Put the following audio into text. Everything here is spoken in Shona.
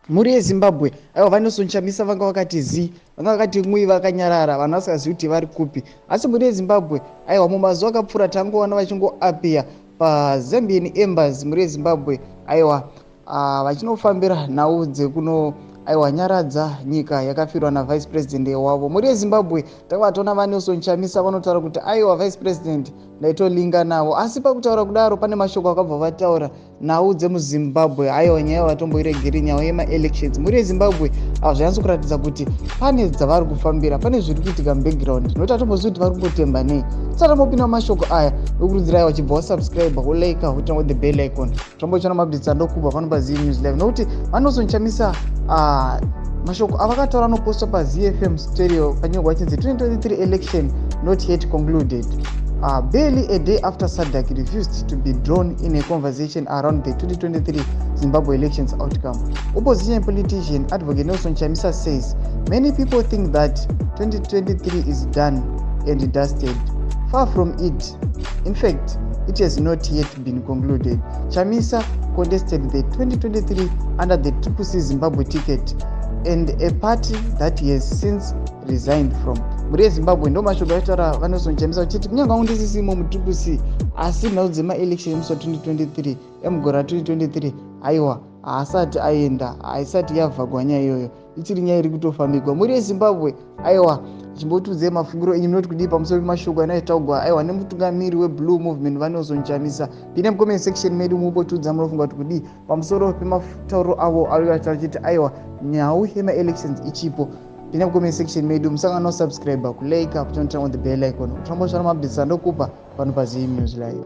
Mhuri yeZimbabwe, aiwa, VaNelson Chamisa vanga vakati zi, vanga vakati mui, vakanyarara, vanhu vasingazivi kuti vari kupi. Asi mhuri yeZimbabwe, aiwa, mumazuva akapfuura tangoona vachingoappear paZambian Embassy. Mhuri yeZimbabwe, aiwa, vachinofambira nhau dzekuno, aiwa, nyaradza nyika yakafirwa navice president wavo. Mhuri yeZimbabwe, takavatoona VaNelson Chamisa vanotaura kuti, aiwa, vice president ndaitolinga navo. Asi pakutaura kudaro, pane mashoko akabva vataura nhau dzemuZimbabwe. Aiwa, nyaya vatomboiregeri, nyaya yemaelections. Mhuri yeZimbabwe, zvanyatso kuratidza kuti pane dzavari kufambira, pane zviri kuitika mubackground, nokuti atombozivi kuti vari kumbotemba nei. Tisati tambopinda mumashoko aya, nokurudzira, aiwa, chibva wasubscribe, wolike, woturn on the bell icon, tombochiona maupdates andokupa pano paZive News Live. Nokuti VaNelson Chamisa, mashoko avakataura anopostwa paZFM Stereo, panyorwa chinzi "2023 election not yet concluded". Barely a day after SADC refused to be drawn in a conversation around the 2023 Zimbabwe elections outcome, opposition politician Advocate Nelson Chamisa says many people think that 2023 is done and dusted. Far from it. In fact, it has not yet been concluded. Chamisa contested the 2023 under the Triple C Zimbabwe ticket and a party that he has since resigned from. Mhuri yeZimbabwe, ndo mashoko aitaura VaNelson Chamisa, vachiti kunyange vangu ndisisimo muTriple C, asi nhau dzemaelection emusi wa2023, emugore ra2023, aiwa, haasati aenda, haisati yavhagwa nyaya iyoyo, ichiri nyaya iri kutofambigwa. Mhuri yeZimbabwe, aiwa, chimbotiudzei mafungiro enyu, munoti kudii pamusoro pemashoko anoitaugwa, aiwa, nemutungamiri weBlue Movement VaNelson Chamisa? Pine mucomment section medu, mumbotiudza munofunga kuti kudii pamusoro pematauro avo ari vachitaura chiti, aiwa, nhau yemaelections ichipo. Pine mucomment section medu, musangana nosubscribe, kulike, kuturn on the bell icon, kutambotsvana maupdates andokupa pano paZive News Live.